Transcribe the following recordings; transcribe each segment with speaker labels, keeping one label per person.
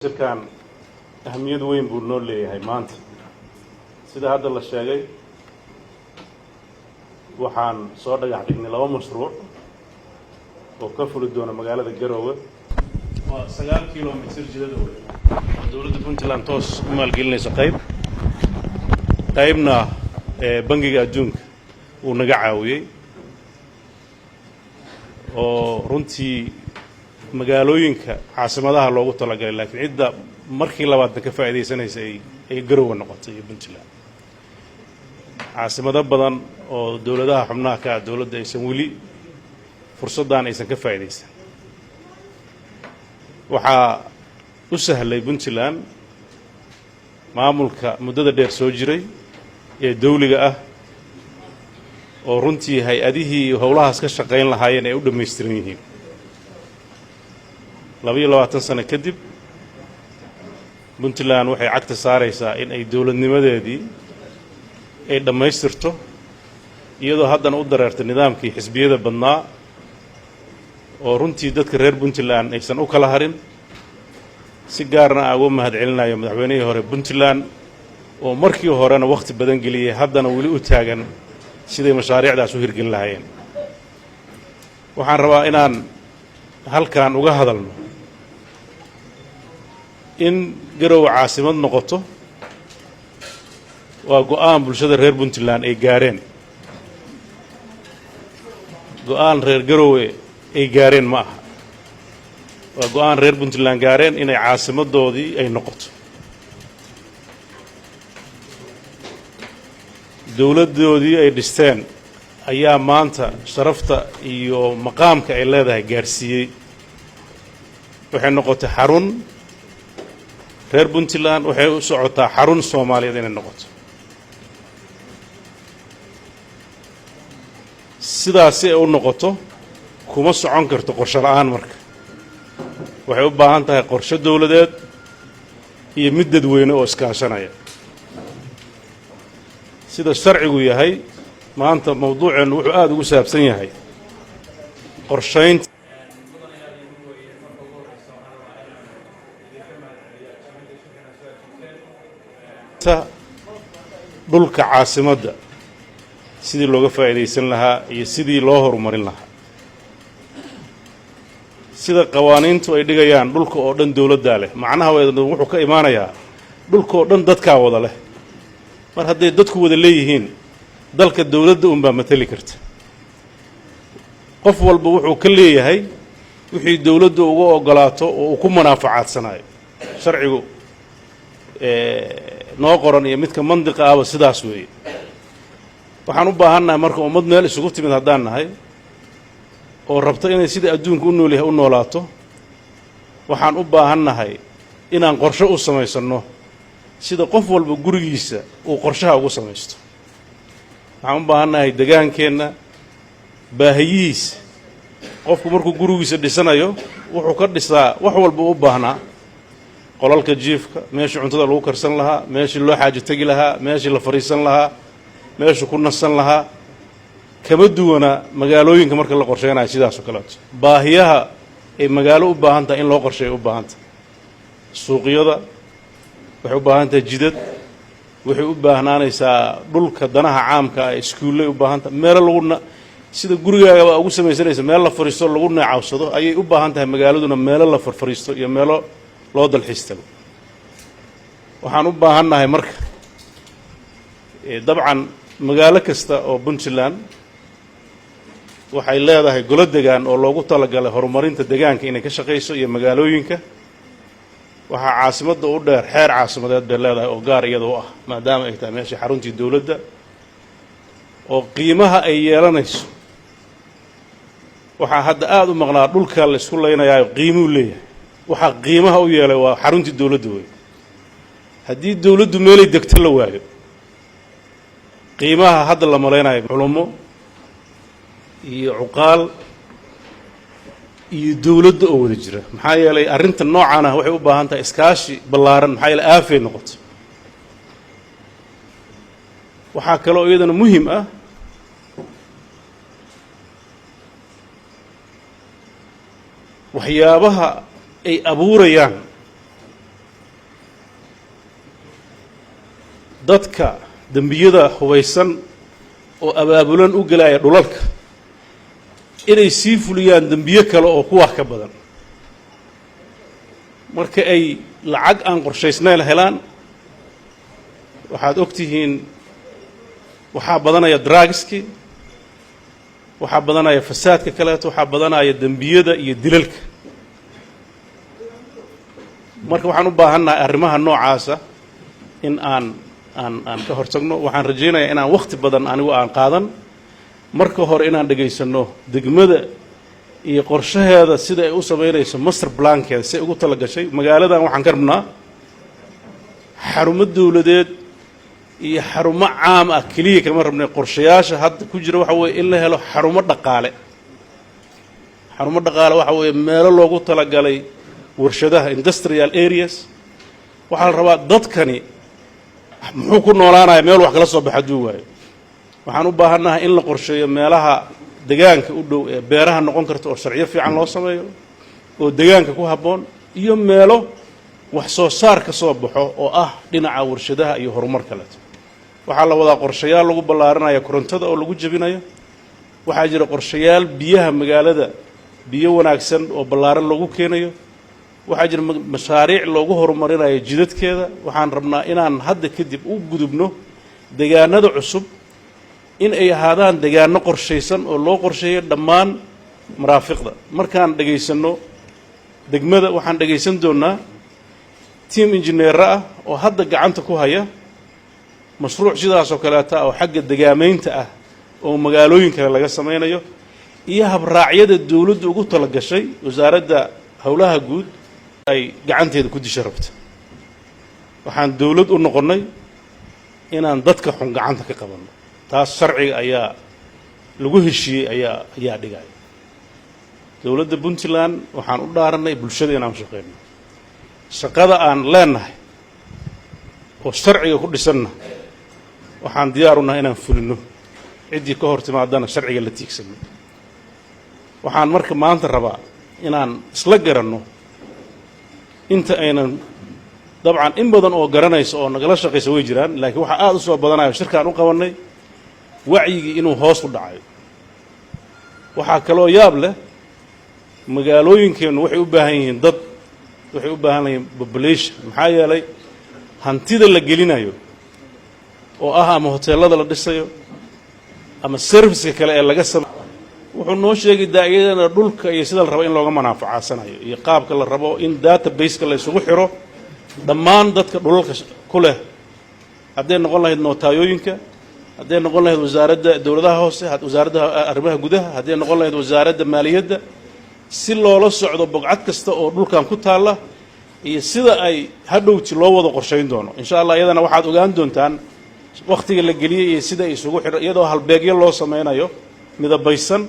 Speaker 1: Shirkan ahamiyad weyn buu noo leeyahay maanta. Sida hadda la sheegay, waxaan soo dhagax dhignay laba mashruuc oo ka fuli doona magaalada Garoowe. Waa 9 kilomitir jidada wey oo dowladda Puntland toos u maalgelinayso, qayb qaybna Bangiga Adduunka uu naga caawiyey, oo runtii magaalooyinka caasimadaha loogu talagalay, laakiin cidda markii labaadna ka faa'iidaysanaysa ay Garowe noqotay iyo Puntland. Caasimado badan oo dowladaha xubnaha ka ah dowladda aysan weli fursaddan aysan ka faa'iidaysan. Waxaa u sahlay Puntland maamulka muddada dheer soo jiray ee dawliga ah, oo runtii hay-adihii howlahaas ka shaqayn lahaayeen ay u dhammaystiran yihiin. 22 sano kadib, Puntland waxay cagta saaraysaa in ay dowladnimadeedii ay dhammaystirto, iyadoo haddana u dareertay nidaamkii xisbiyada badnaa, oo runtii dadka reer Puntland aysan u kala harin. Si gaarna aan uga mahad celinayo madaxweynihii hore Puntland, oo markii horena wakhti badan geliyey, haddana weli u taagan siday mashaariicdaas u hirgelin lahaayeen. Waxaan rabaa inaan halkan uga hadalno in Garowe caasimad noqoto waa go'aan bulshada reer Puntland ay gaareen. Go'aan reer Garowe ay gaareen ma aha, waa go'aan reer Puntland gaareen inay caasimaddoodii ay noqoto. Dowladdoodii ay dhisteen ayaa maanta sharafta iyo maqaamka ay leedahay gaarsiiyey. Waxay noqotay xarun reer Puntland, waxay u socotaa xarun Soomaaliyeed inay noqoto. Sidaas si ay u noqoto kuma socon karto qorshe la'aan. Marka waxay u baahan tahay qorshe dowladeed iyo mid dadweyne oo iskaashanaya. Sida sharcigu yahay, maanta mawduuceennu wuxuu aada ugu saabsan yahay qorshaynta.
Speaker 2: Mudanayaal igu weeye, marka ugu horeysa waxaan rabaa inaan idinka mahadceliyo jimcida shirkana soo ajiibteen.
Speaker 1: Dhulka caasimadda sidii looga faa'iidaysan lahaa iyo sidii loo horumarin lahaa. Sida qawaaniintu ay dhigayaan, dhulka oo dhan dowladdaa leh. Macnaha wuxuu ka imaanayaa dhulka oo dhan dadkaa wada leh. Mar hadday dadku wada leeyihiin dalka, dowladda unbaa matali karta. Qof walba wuxuu ka leeyahay wixii dowladdu uga ogolaato oo uu ku munaafacaadsanaayo. Sharcigu noo qoran iyo midka mandiqa ahba sidaas weeye. Waxaan u baahannahay marka, ummad meel isugu timid haddaan nahay oo rabto inay sida adduunka u nool yahay u noolaato, waxaan u baahannahay inaan qorshe u samaysanno, sida qof walba gurigiisa uu qorshaha ugu samaysto. Waxaan u baahannahay degaankeenna baahiyihiisa. Qofku markuu gurigiisa dhisanayo, wuxuu ka dhisaa wax walba u baahnaa: qolalka jiifka, meeshii cuntada lagu karsan lahaa, meeshii loo xaajo tegi lahaa, meeshii la fadhiisan lahaa, meeshuu ku nasan lahaa. Kama duwana magaalooyinka marka la qorsheynayo sidaas oo kaleeto. Baahiyaha ay magaalo u baahan tahay in loo qorsheeyo u baahan tahay suuqyada, waxay u baahan tahay jidad, waxay u baahnaanaysaa dhulka danaha caamka ah, iskuullay u baahan tahay, meelo lagu na sida gurigaagaba ugu samaysanaysa meel la fadhiisto, lagu neecawsado ayay u baahan tahay magaaladuna, meelo la farfariisto iyo meelo loo dalxiis tago. Waxaan u baahannahay marka, dabcan magaalo kasta oo Puntland waxay leedahay golo degaan oo loogu talagalay horumarinta degaanka inay ka shaqayso iyo magaalooyinka. Waxaa caasimadda u dheer xeer caasimadeed bay leedahay oo gaar iyada u ah, maadaama ay tahay meeshii xaruntii dowladda, oo qiimaha ay yeelanayso. Waxaa hadda aada u maqnaa dhulka la isku laynayaayo qiimuu leeyahay. Waxaa qiimaha u yeelay waa xaruntii dowladda wey. Haddii dowladdu meelay degto la waayo, qiimaha hadda la malaynayo, culummo iyo cuqaal iyo dowladda oo wada jira, maxaa yeelay arrinta noocan ah waxay u baahan tahay iskaashi ballaaran, maxaa yeelay aafay noqoto. Waxaa kaloo iyadana muhim ah waxyaabaha ay abuurayaan Dadka dembiyada hubaysan oo abaabulan u gelaya dhulalka inay sii fuliyaan dembiyo kale oo kuwaa ka badan marka ay lacag aan qorshaysnayn helaan. Waxaad og tihiin, waxaa badanaya drugskii, waxaa badanaya fasaadka kaleeto, waxaa badanaya dembiyada iyo dilalka. Marka waxaan u baahannahay arrimaha noocaasa in aan ka hortagno. Waxaan rajaynayaa inaan wakhti badan anigu aan qaadan. Marka hore inaan dhegaysanno degmada iyo qorshaheeda, sida ay u samaynayso master plankeeda, si ay ugu tala gashay magaaladan. Waxaan ka rabnaa xarumo dowladeed iyo xarumo caam ah keliya kama rabnay. Qorshayaasha hadda ku jira waxa weeye in la helo xarumo dhaqaale. Xarumo dhaqaale waxa weeye meelo loogu talagalay warshadaha, industrial areas. Waxaa la rabaa dadkani muxuu ku noolaanaya meel wax kala soo baxa hadduu waayo. Waxaan u baahannahay in la qorsheeyo meelaha degaanka u dhow ee beeraha noqon karta, oo sharciyo fiican loo sameeyo oo degaanka ku habboon, iyo meelo wax soo saar ka soo baxo oo ah dhinaca warshadaha iyo horumar kaleeto. Waxaa la wadaa qorshayaal lagu ballaarinaya korontada oo lagu jebinayo. Waxaa jira qorshayaal biyaha magaalada biyo wanaagsan oo ballaaran loogu keenayo. Waxaa jira mashaariic loogu horumarinayo jidadkeeda. Waxaan rabnaa inaan hadda kadib u gudubno degaanada cusub in ay ahaadaan degaano qorshaysan oo loo qorsheeyo dhammaan maraafiqda. Markaan dhegaysanno degmada, waxaan dhegaysan doonnaa team injineero ah oo hadda gacanta ku haya mashruuc sidaas oo kaleeta oo xagga degaamaynta ah oo magaalooyin kale laga samaynayo, iyo habraacyada dowladdu ugu tala gashay Wasaaradda Howlaha Guud ay gacanteeda ku disho rabta. Waxaan dowlad u noqonnay inaan dadka xun gacanta ka qabanno. Taas sharciga ayaa lagu heshiiyey ayaa dhigaya. Dowladda Puntland waxaan u dhaaranay bulshada inaan shaqeyno. Shaqada aan leenahay oo sharciga ku dhisanna waxaan diyaar u nahay inaan fulino, ciddii ka hor timaadana sharciga la tiigsano. Waxaan marka maanta rabaa inaan isla garanno inta aynan dabcan in badan oo garanaysa oo nagala shaqaysa way jiraan, laakiin waxaa aada u soo badanayo shirkaan u qabannay wacyigii inuu hoos u dhacayo. Waxaa kaloo yaab leh, magaalooyinkeennu waxay u baahan yihiin dad, waxay u baahan yihiin population. Maxaa yeelay hantida la gelinayo oo ah ama hoteellada la dhisayo ama serviceka kale ee laga sama wuxuu noo sheegay daa'iyadana dhulka iyo sida la rabo in looga manaafacaasanayo iyo qaabka la rabo in databaseka la isugu xiro dhammaan dadka dhulalka ku leh, hadday noqon lahayd notaayooyinka, hadday noqon lahayd Wasaaradda Dowladaha Hoose, Wasaaradda Arrimaha Gudaha, hadday noqon lahayd Wasaaradda Maaliyadda, si loola socdo bogcad kasta oo dhulkan ku taalla iyo sida ay hadhowti loo wada qorshayn doono, insha Allah. Iyadana waxaad ogaan doontaan wakhtiga la geliyey iyo sida ay isugu xidho, iyadoo halbeegyo loo sameynayo midabaysan.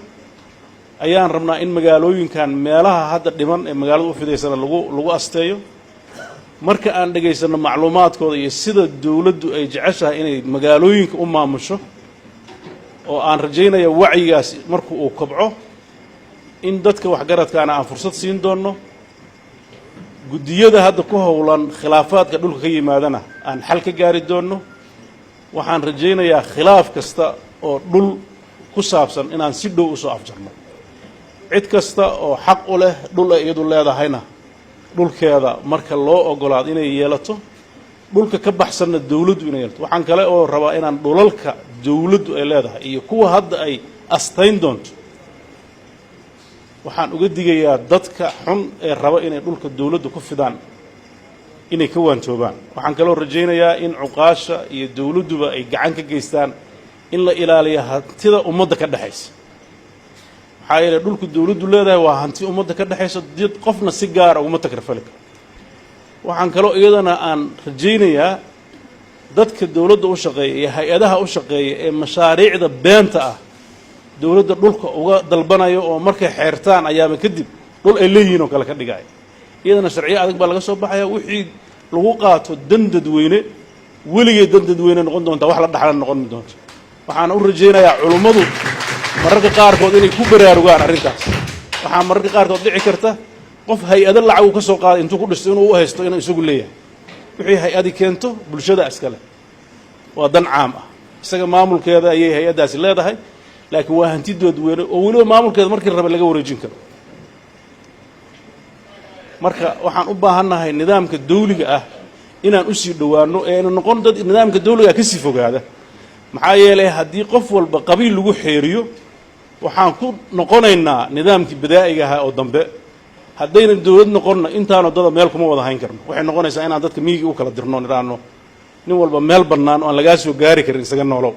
Speaker 1: Ayaan rabnaa in magaalooyinkan meelaha hadda dhiman ee magaalada u fidaysana lagu asteeyo. Marka aan dhegaysanno macluumaadkooda iyo sida dowladdu ay jeceshahay inay magaalooyinka u maamusho, oo aan rajaynaya wacyigaas marku uu kobco in dadka waxgaradkaana aan fursad siin doonno, guddiyada hadda ku howlan khilaafaadka dhulka ka yimaadana aan xal ka gaari doonno. Waxaan rajaynayaa khilaaf kasta oo dhul ku saabsan inaan si dhow usoo afjarno. Cid kasta oo xaq u leh dhul ay iyadu leedahayna dhulkeeda marka loo ogolaado inay yeelato, dhulka ka baxsanna dowladdu inay yeelato. Waxaan kale oo rabaa inaan dhulalka dowladdu ay leedahay iyo kuwa hadda ay astayn doonto waxaan uga digayaa dadka xun ee raba inay dhulka dowladdu ku fidaan inay ka waantoobaan. Waxaan kaloo rajaynayaa in cuqaasha iyo dowladduba ay gacan ka geystaan in la ilaaliyo hantida ummadda ka dhexaysa. Maxaa yeeley dhulku dowladdu leedahay waa hanti ummadda ka dhexaysa, did qofna si gaara uguma takrifali karo. Waxaan kaloo iyadana aan rajaynayaa dadka dowladda u shaqeeya iyo hay-adaha u shaqeeya ee mashaariicda beenta ah dowladda dhulka uga dalbanayo, oo markay xeertaan ayaaba kadib dhul ay leeyihiin oo kale ka dhigaya, iyadana sharciyo adag baa laga soo baxaya. Wixii lagu qaato dan dadweyne weligeed dan dadweyne noqon doontaa, wax la dhaxla noqon doonto. Waxaana u rajaynayaa culummadu mararka qaarkood inay ku baraarugaan arrintaas. Waxaa mararka qaarkood dhici karta qof hay-ado lacag uu ka soo qaaday intuu ku dhisto inuu u haysto inuu isagu leeyahay. Wixii hay-adi keento bulshada iskale. Waa dan caam ah. Isaga maamulkeeda ayay hay-addaasi leedahay, laakiin waa hanti dadweyne oo weliba maamulkeeda markii raba laga wareejin karo. Marka waxaan u baahannahay nidaamka dawliga ah inaan usii dhowaano ee aynu noqon dad nidaamka dawliga ah kasii fogaada. Maxaa yeelay, haddii qof walba qabiil lagu xeeriyo, waxaan ku noqonaynaa nidaamkii badaa'iga ahaa oo dambe. Haddaynan dowlad noqonna, intaanu dada meel kuma wada hayn karno. Waxay noqonaysaa inaan dadka miyigii u kala dirno, nidhaahno nin walba meel bannaan oo aan lagaa soo gaari karin isaga noolow.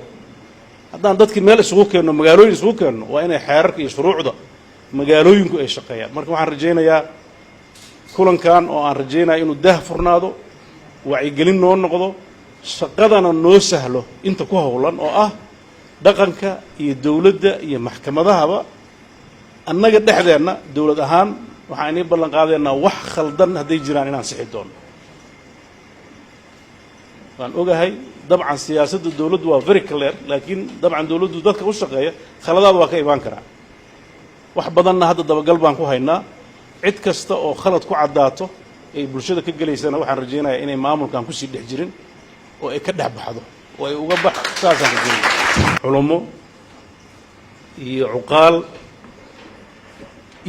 Speaker 1: Haddaan dadkii meel isugu keenno, magaalooyin isugu keenno, waa inay xeerarka iyo shuruucda magaalooyinku ay shaqeeyaan. Marka waxaan rajaynayaa kulankan oo aan rajaynaya inuu daah furnaado, wacyigelin noo noqdo, shaqadana noo sahlo inta ku howlan oo ah dhaqanka iyo dowladda iyo maxkamadahaba. Annaga dhexdeenna dowlad ahaan waxaan inii ballan qaadaynaa, wax khaldan hadday jiraan, inaan sixi doono. Waan ogahay, dabcan siyaasadda dowladdu waa very clear, laakiin dabcan dowladdu dadka u shaqeeya khaladaad waa ka imaan karaa. Wax badanna hadda dabagal baan ku haynaa. Cid kasta oo khalad ku caddaato ay bulshada ka gelaysana, waxaan rajaynayaa inay maamulkan kusii dhex jirin oo ay ka dhex baxdo oo ay uga bax. Saasaan rajaynaya. Culummo iyo cuqaal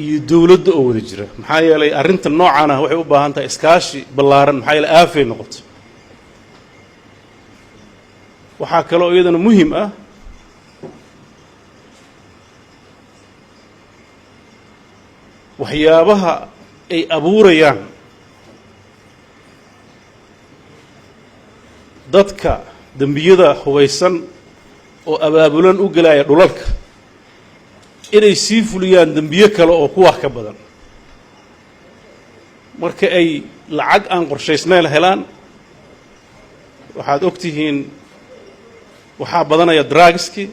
Speaker 1: iyo dowladda oo wada jira, maxaa yeelay arrinta noocan ah waxay u baahan tahay iskaashi ballaaran. Maxaa yeelay, aafay noqoto. Waxaa kaloo iyadana muhim ah waxyaabaha ay abuurayaan dadka dembiyada hubaysan oo abaabulan u gelaya dhulalka inay sii fuliyaan dembiyo kale oo kuwaa ka badan. Marka ay lacag aan qorshaysnayn helaan, waxaad og tihiin, waxaa badanaya drugskii,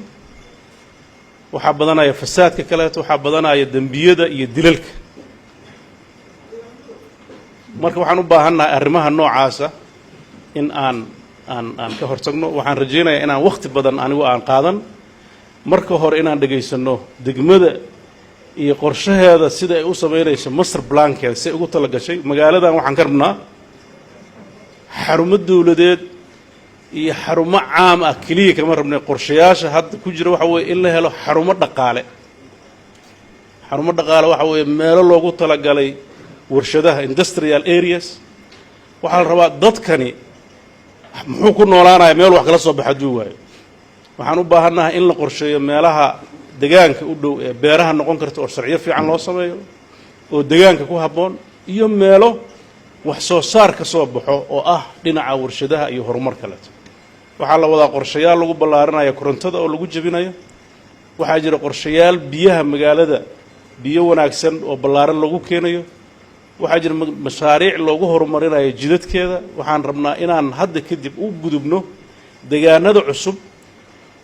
Speaker 1: waxaa badanaya fasaadka kaleeto, waxaa badanaya dembiyada iyo dilalka. Marka waxaan u baahannahay arrimaha noocaasa in aan ka hortagno. Waxaan rajaynayaa inaan wakhti badan anigu aan qaadan. Marka hore inaan dhegaysanno degmada iyo qorshaheeda, sida ay u samaynayso master plankeeda, si ay ugu tala gashay magaaladan. Waxaan ka rabnaa xarumo dowladeed iyo xarumo caam ah keliya kama rabnay. Qorshayaasha hadda ku jira waxa weeye in la helo xarumo dhaqaale. Xarumo dhaqaale waxa weeye meelo loogu talagalay warshadaha, industrial areas. Waxaa la rabaa dadkani muxuu ku noolaanaya meel wax kala soo baxa hadduu waayo. Waxaan u baahannahay in la qorsheeyo meelaha degaanka u dhow ee beeraha noqon karta oo sharciyo fiican loo sameeyo oo degaanka ku habboon, iyo meelo wax soo saar ka soo baxo oo ah dhinaca warshadaha iyo horumar kaleeto. Waxaa la wadaa qorshayaal lagu ballaarinaya korontada oo lagu jebinayo. Waxaa jira qorshayaal biyaha magaalada biyo wanaagsan oo ballaaran lagu keenayo. Waxaa jira mashaariic loogu horumarinayo jidadkeeda. Waxaan rabnaa inaan hadda kadib u gudubno degaanada cusub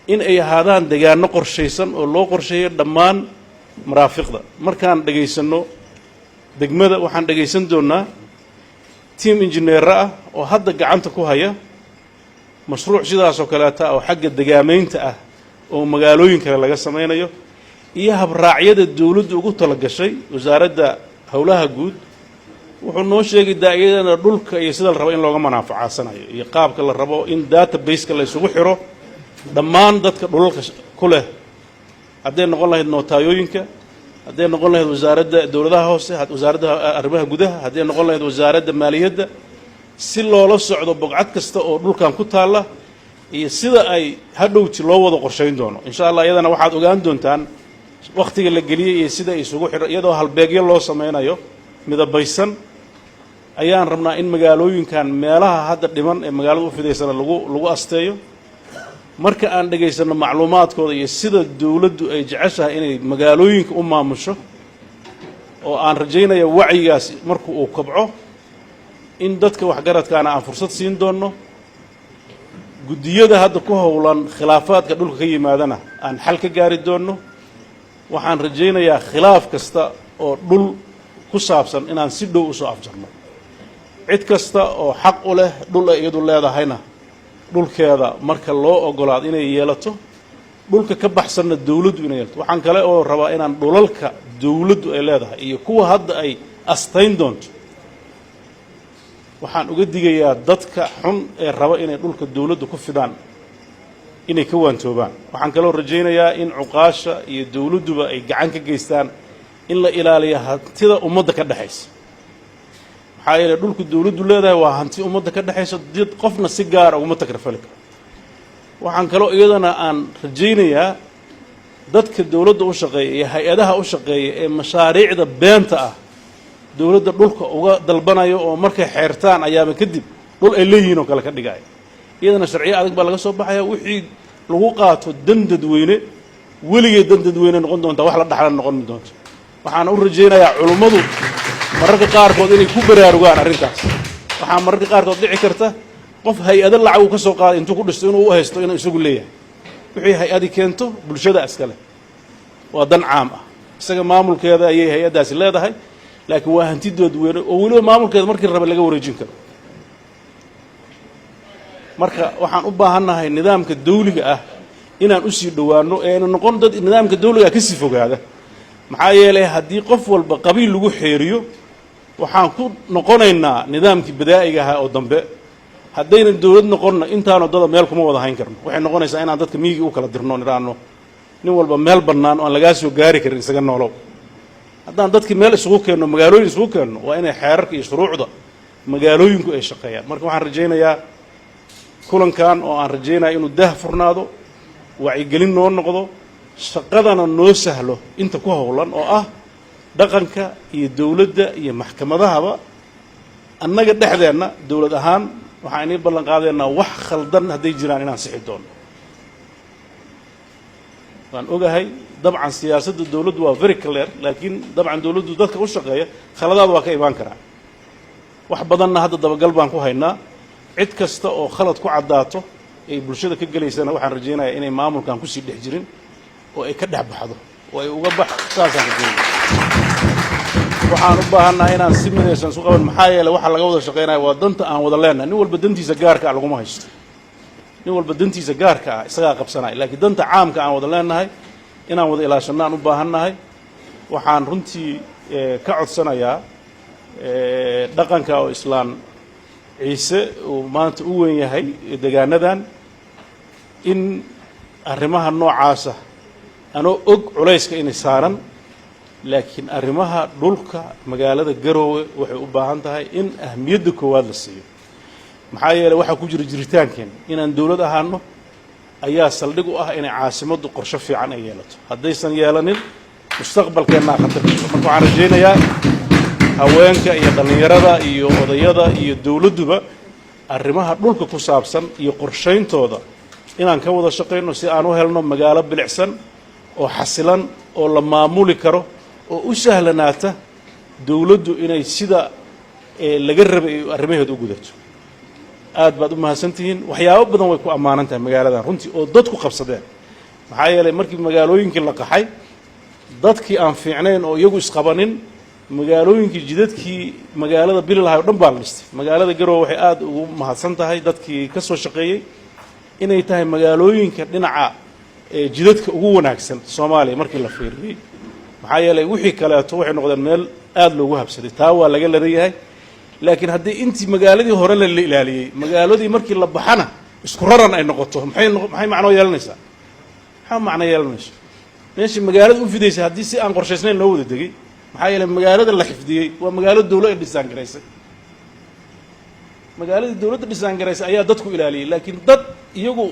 Speaker 1: in ay ahaadaan degaano qorshaysan oo loo qorsheeyo dhammaan maraafiqda. Markaan dhegaysanno degmada, waxaan dhegaysan doonnaa team injineero ah oo hadda gacanta ku haya mashruuc sidaas oo kaleeta oo xagga degaamaynta ah oo magaalooyin kale laga samaynayo, iyo habraacyada dowladdu ugu tala gashay. Wasaaradda Howlaha Guud wuxuu noo sheegi daa iyadana dhulka iyo sida la rabo in looga manaafacaasanayo iyo qaabka la rabo in database-ka la isugu xiro dhammaan dadka dhulalka ku leh, hadday noqon lahayd notaayooyinka, hadday noqon lahayd wasaaradda dowladaha hoose, wasaaradda arrimaha gudaha, hadday noqon lahayd Wasaaradda Maaliyadda, si loola socdo bogcad kasta oo dhulkan ku taalla iyo sida ay hadhowti loo wada qorshayn doono, insha Allah. Iyadana waxaad ogaan doontaan wakhtiga la geliyey iyo sida ay isugu xidho, iyadoo halbeegyo loo sameynayo midabaysan. Ayaan rabnaa in magaalooyinkan meelaha hadda dhiman ee magaalada u fidaysana lagu asteeyo. Marka aan dhegaysanno macluumaadkooda iyo sida dowladdu ay jeceshahay inay magaalooyinka u maamusho, oo aan rajaynaya wacyigaas marku uu kobco in dadka waxgaradkaana aan fursad siin doonno, guddiyada hadda ku howlan khilaafaadka dhulka ka yimaadana aan xal ka gaari doonno. Waxaan rajaynayaa khilaaf kasta oo dhul ku saabsan inaan si dhow usoo afjarno. Cid kasta oo xaq u leh dhul ay iyadu leedahayna, dhulkeeda marka loo ogolaado inay yeelato, dhulka ka baxsanna dowladdu inay yeelato. Waxaan kale oo rabaa inaan dhulalka dowladdu ay leedahay iyo kuwa hadda ay astayn doonto, waxaan uga digayaa dadka xun ee raba inay dhulka dowladdu ku fidaan. Inay ka waantoobaan. Waxaan kaloo rajaynayaa in cuqaasha iyo dowladduba ay gacan ka geystaan in la ilaaliyo hantida ummadda ka dhexaysa, maxaa yeeley dhulku dowladdu leedahay waa hanti ummadda ka dhexaysa, did qofna si gaara uguma takrifali karo. Waxaan kaloo iyadana aan rajaynayaa dadka dowladda u shaqeeya iyo hay-adaha u shaqeeya ee mashaariicda beenta ah dowladda dhulka uga dalbanayo, oo markay xeertaan ayaaba kadib dhul ay leeyihiin oo kale ka dhigaya, iyadana sharciyo adag baa laga soo baxaya. Wixii lagu qaato dan dadweyne weligeed dan dadweyne noqon doontaa, wax la dhaxlan noqon doonto. Waxaana u rajaynayaa culummadu mararka qaarkood inay ku baraarugaan arrintaas. Waxaa mararka qaarkood dhici karta qof hay-ado lacag uu ka soo qaaday intuu ku dhisto inuu u haysto inuu isagu leeyahay. Wixii hay-adi keento bulshada iskale, waa dan caam ah. Isaga maamulkeeda ayay hay-addaasi leedahay, laakiin waa hanti dadweyne oo weliba maamulkeeda markii raba laga wareejin karo. Marka waxaan u baahannahay nidaamka dawliga ah inaan usii dhowaano ee aynu noqon dad nidaamka dawliga ah kasii fogaada, maxaa yeelay haddii qof walba qabiil lagu xeeriyo, waxaan ku noqonaynaa nidaamkii badaa'iga ahaa oo dambe. Haddaynan dowlad noqonna, intaanu dada meel kuma wada hayn karno. Waxay noqonaysaa inaan dadka miyigii u kala dirno, nidhaahno nin walba meel bannaan oo aan lagaa soo gaari karin isaga noolow. Haddaan dadkii meel isugu keenno, magaalooyin isugu keenno, waa inay xeerarka iyo shuruucda magaalooyinku ay shaqeeyaan. Marka waxaan rajaynayaa kulankan oo aan rajaynaya inuu daah furnaado, wacyigelin noo noqdo, shaqadana noo sahlo inta ku howlan oo ah dhaqanka iyo dowladda iyo maxkamadahaba. Annaga dhexdeenna dowlad ahaan waxaan inii ballan qaadaynaa wax khaldan hadday jiraan inaan sixi doono. Waan ogahay, dabcan siyaasadda dowladdu waa very clear, laakiin dabcan dowladdu dadka u shaqeeya khaladaad waa ka imaan karaa. Wax badanna hadda dabagal baan ku haynaa. Cid kasta oo khalad ku caddaato ay bulshada ka gelaysana, waxaan rajaynayaa inay maamulkan kusii dhex jirin oo ay ka dhex baxdo oo ay uga bax, saasaan rajaynaya. Waxaan u baahannahay inaan si midaysan isu qaban, maxaa yeeley waxaa laga wada shaqaynaya waa danta aan wada leenahay. Nin walba dantiisa gaarka ah laguma haysto, nin walba dantiisa gaarka ah isagaa qabsanaya, laakiin danta caamka aan wada leenahay inaan wada ilaashanno aan u baahannahay. Waxaan runtii ka codsanayaa dhaqanka oo Islaan Ciise uu maanta u weyn yahay degaanadan in arrimaha noocaasa, anoo og culayska inay saaran, laakiin arrimaha dhulka magaalada Garoowe waxay u baahan tahay in ahmiyadda koowaad la siiyo, maxaa yeeley waxaa ku jira jiritaankeen. Inaan dowlad ahaano ayaa saldhig u ah inay caasimaddu qorsho fiican ay yeelato. Haddaysan yeelanin, mustaqbalkeennaa khatar ku jiro. Marka waxaan rajaynayaa haweenka iyo dhallinyarada iyo odayada iyo dowladduba arrimaha dhulka ku saabsan iyo qorshayntooda inaan ka wada shaqayno, si aan u helno magaalo bilicsan oo xasilan oo la maamuli karo oo u sahlanaata dowladdu inay sida laga rabay ay arrimaheeda u gudato. Aad baad u mahadsantihiin. Waxyaabo badan way ku ammaanan tahay magaaladan runtii oo dadku qabsadeen, maxaa yeelay markii magaalooyinkii la qaxay, dadkii aan fiicnayn oo iyagu isqabanin, magaalooyinkii jidadkii magaalada bili lahay o dhan baa la dhistay. Magaalada Garowe waxay aada ugu mahadsan tahay dadkii ka soo shaqeeyey inay tahay magaalooyinka dhinaca jidadka ugu wanaagsan Soomaaliya markii la fiiriyey, maxaa yeelay wixii kaleeto waxay noqdeen meel aada loogu habsaday. Taa waa laga ladan yahay, laakiin haddii intii magaaladii hore la ilaaliyey, magaaladii markii la baxana isku raran ay noqoto, maxay macnoo yeelanaysaa? Maxaa macno yeelanayso meeshii magaalada u fidaysay haddii si aan qorshaysnayn loo wada degay? Maxaa yeelay magaalada la xifdiyey waa magaalo dawla ay dhisaan garaysay. Magaaladii dawladda dhisaan garaysay ayaa dadku ilaaliyey, laakiin dad iyagu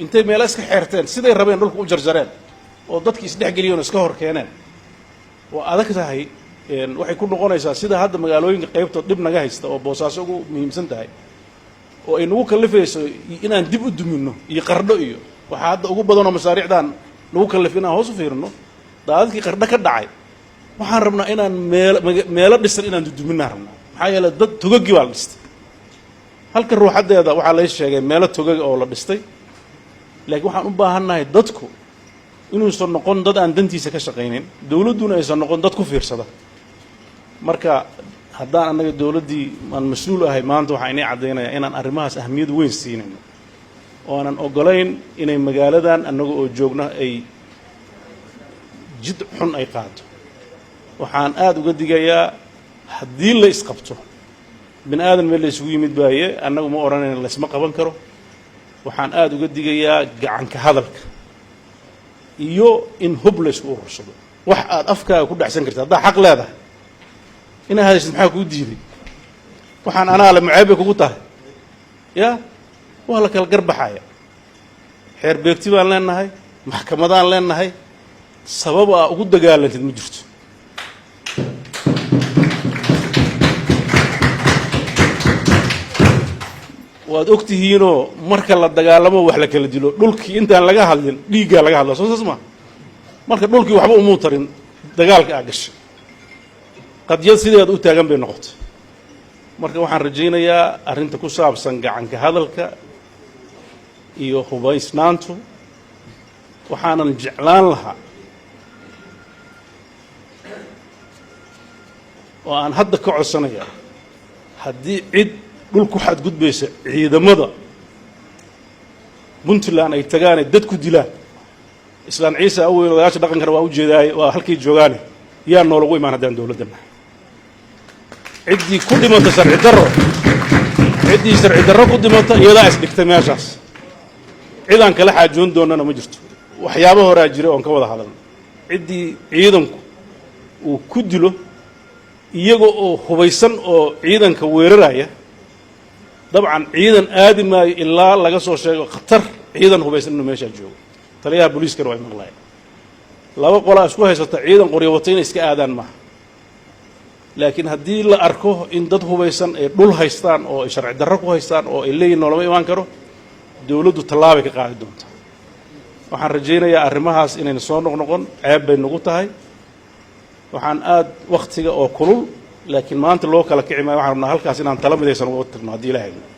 Speaker 1: intay meelo iska xeerteen, siday rabeen dhulka u jarjareen oo dadki isdhexgeliyeen oo iska hor keeneen, waa adag tahay. Waxay ku noqonaysaa sida hadda magaalooyinka qaybtood dhib naga haysta oo Boosaaso ugu muhiimsan tahay, oo ay nagu kallifayso inaan dib u duminno, iyo Qardho, iyo waxaa hadda ugu badan oo mashaariicdan nagu kallif inaan hoos u fiirino daadadkii Qardho ka dhacay. Waxaan rabnaa inaan meel meelo dhisan inaan duduminaan rabnaa, maxaa yeeley dad togagii baa la dhistay. Halka ruuxaddeeda waxaa lay sheegay meelo togaga oo la dhistay, laakiin waxaan u baahannahay dadku inuusan noqon dad aan dantiisa ka shaqaynin, dowladduna aysan noqon dad ku fiirsada. Marka haddaan annaga dowladdii aan mas-uul ahay maanta, waxaan inii caddaynayaa inaan arrimahaas ahmiyad weyn siinayno oo aanan oggolayn inay magaaladan annaga oo joogna ay jid xun ay qaado. Waxaan aada uga digayaa haddii la isqabto, bini aadan meel la isugu yimid baaye, annagu ma odhanayna laysma qaban karo. Waxaan aada uga digayaa gacanka hadalka iyo in hub laysku urursado. Wax aad afkaaga ku dhacsan karta haddaa xaq leedahay inaad hadashid, maxaa kuu diiday? Waxaan anaa le maceeb bay kugu tahay. Ya waa la kala garbaxaya. Xeer beegti baan leenahay, maxkamadaan leenahay. Sabab aa ugu dagaalantid ma jirto. Waad og tihiinoo marka la dagaalamo, wax la kala dilo, dhulkii intaan laga hadlin dhiiggaa laga hadla. Soo saas ma marka dhulkii waxba umuu tarin dagaalka aa gashay. Qadiyad sideeda u taagan bay noqotay. Marka waxaan rajaynayaa arrinta ku saabsan gacanka hadalka iyo hubaysnaantu, waxaanan jeclaan lahaa oo aan hadda ka codsanayaa, haddii cid dhul ku xadgudbaysa ciidamada Puntland ay tagaane dad ku dilaan, Islaan Ciise aweyn, odayaasha dhaqankana waa ujeedaaye, waa halkay joogaane, yaa noolagu imaan. Haddaan dowladda nahay, ciddii ku dhimata sharci darro, ciddii sharci darro ku dhimata, iyadaa isdhigtay meeshaas. Cidaan kala xaajoon doonana ma jirto. Waxyaabo horaa jira oon ka wada hadalno. Ciddii ciidanku uu ku dilo iyaga oo hubaysan oo ciidanka weeraraya, dabcan ciidan aadi maayo ilaa laga soo sheego khatar ciidan hubaysan inuu meeshaa joogo. Taliyaha booliiskana waa maqlaaya. Laba qolaa isku haysata, ciidan qoryo wata inay iska aadaan maaha. Laakiin haddii la arko in dad hubaysan ay dhul haystaan oo ay sharci darro ku haystaan oo ay leeyihin noolama imaan karo, dowladdu tallaabay ka qaadi doontaa. Waxaan rajaynayaa arrimahaas inayna soo noqnoqon. Ceeb bay nagu tahay. Waxaan aad wakhtiga oo kulul, laakiin maanta loo kala kici maayo. Waxaan rabnaa halkaas inaan tala midaysan uga tagno haddii Ilahay.